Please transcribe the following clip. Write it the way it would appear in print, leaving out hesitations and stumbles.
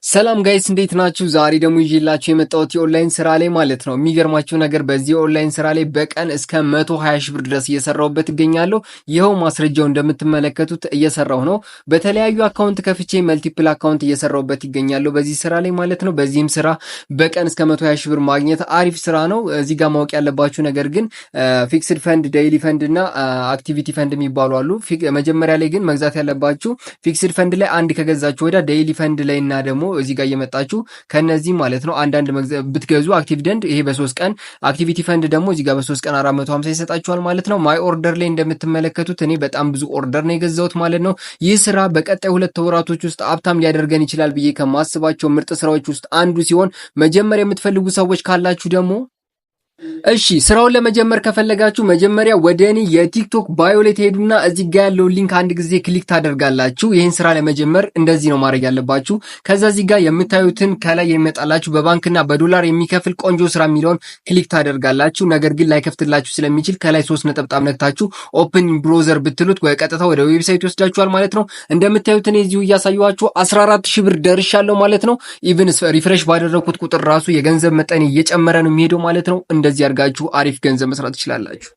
ሰላም guys፣ እንዴት ናችሁ? ዛሬ ደግሞ ይዤላችሁ የመጣሁት የኦንላይን ስራ ላይ ማለት ነው። የሚገርማችሁ ነገር በዚህ የኦንላይን ስራ ላይ በቀን እስከ 120 ሺህ ብር ድረስ እየሰራሁበት እገኛለሁ። ይኸው ማስረጃው እንደምትመለከቱት እየሰራሁ ነው። በተለያዩ account ከፍቼ multiple account እየሰራሁበት ይገኛለሁ በዚህ ስራ ላይ ማለት ነው። በዚህም ስራ በቀን እስከ 120 ሺህ ብር ማግኘት አሪፍ ስራ ነው። እዚህ ጋር ማወቅ ያለባችሁ ነገር ግን fixed fund፣ daily fund እና activity fund የሚባሉ አሉ። መጀመሪያ ላይ ግን መግዛት ያለባችሁ fixed fund ላይ አንድ ከገዛችሁ ወዲያ daily fund ላይ እና ደግሞ እዚህ ጋር እየመጣችሁ ከነዚህ ማለት ነው አንዳንድ ብትገዙ active fund ይሄ በ3 ቀን፣ activity fund ደግሞ እዚህ ጋር በ3 ቀን 450 ይሰጣችኋል ማለት ነው። My order ላይ እንደምትመለከቱት እኔ በጣም ብዙ order ነው የገዛሁት ማለት ነው። ይህ ስራ በቀጣይ 2 ወራቶች ውስጥ ሀብታም ሊያደርገን ይችላል ብዬ ከማስባቸው ምርጥ ስራዎች ውስጥ አንዱ ሲሆን መጀመር የምትፈልጉ ሰዎች ካላችሁ ደግሞ፣ እሺ፣ ስራውን ለመጀመር ከፈለጋችሁ መጀመሪያ ወደ እኔ የ TikTok bio ላይ ትሄዱና እዚህ ጋር ያለውን link አንድ ጊዜ click ታደርጋላችሁ። ይህን ስራ ለመጀመር እንደዚህ ነው ማድረግ ያለባችሁ። ከዛ እዚህ ጋር የምታዩትን ከላይ የሚመጣላችሁ በባንክና በዶላር የሚከፍል ቆንጆ ስራ የሚለውን click ታደርጋላችሁ። ነገር ግን ላይከፍትላችሁ ስለሚችል ከላይ ሶስት ነጠብጣብ ነክታችሁ open browser ብትሉት ቀጥታ ወደ website ይወስዳችኋል ማለት ነው። እንደምታዩት እኔ እዚሁ እያሳየኋችሁ 14 ሺህ ብር ደርሻለሁ ማለት ነው። Even refresh ባደረኩት ቁጥር ራሱ የገንዘብ መጠን እየጨመረ ነው የሚሄደው ማለት ነው። እንደዚህ አድርጋችሁ አሪፍ ገንዘብ መስራት ትችላላችሁ።